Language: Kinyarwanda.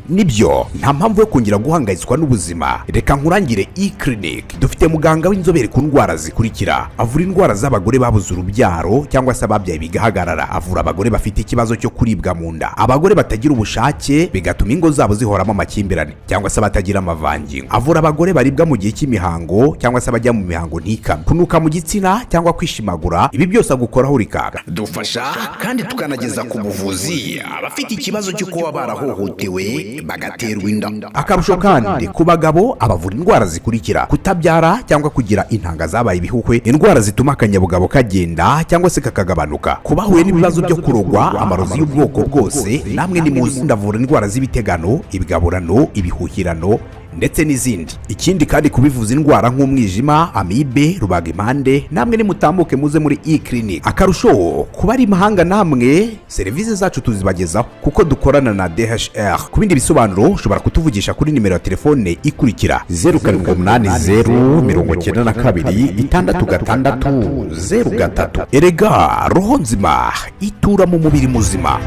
Nibyo, nta mpamvu yo kongera guhangayitswa n'ubuzima. Reka nkurangire E-Clinic. Dufite muganga w'inzobere ku ndwara zikurikira: avura indwara z'abagore babuze urubyaro cyangwa se ababyaye bigahagarara, avura abagore bafite ikibazo cyo kuribwa mu nda, abagore batagira ubushake bigatuma ingo zabo zihoramo amakimbirane cyangwa se abatagira amavangingo, avura abagore baribwa mu gihe cy'imihango cyangwa se abajya mu mihango ntikame, kunuka mu gitsina cyangwa kwishimagura. Ibi byose agukoraho urikanga. Dufasha kandi tukanageza ku buvuzi abafite ikibazo cyo kuba barahohotewe bagaterwa inda. Akarusho kandi, ku bagabo abavura indwara zikurikira: kutabyara cyangwa kugira intanga zabaye ibihuhwe, indwara zituma akanyabugabo kagenda cyangwa se kakagabanuka, ku bahuye n'ibibazo byo kurogwa, amarozi y'ubwoko bwose, namwe nimuzi. Ndavura indwara z'ibitegano, ibigaburano, ibihuhirano ndetse n'izindi. Ikindi kandi, kubivuza indwara nk'umwijima, amibe, rubagimpande, namwe nimutambuke muze muri E-Clinic. Akarusho, kuba ari imahanga, namwe serivisi zacu tuzibagezaho kuko dukorana na DHL. Ku bindi bisobanuro ushobora kutuvugisha kuri nimero ya telefone ikurikira: 0780 92 66 03. Erega roho nzima itura mu mubiri muzima.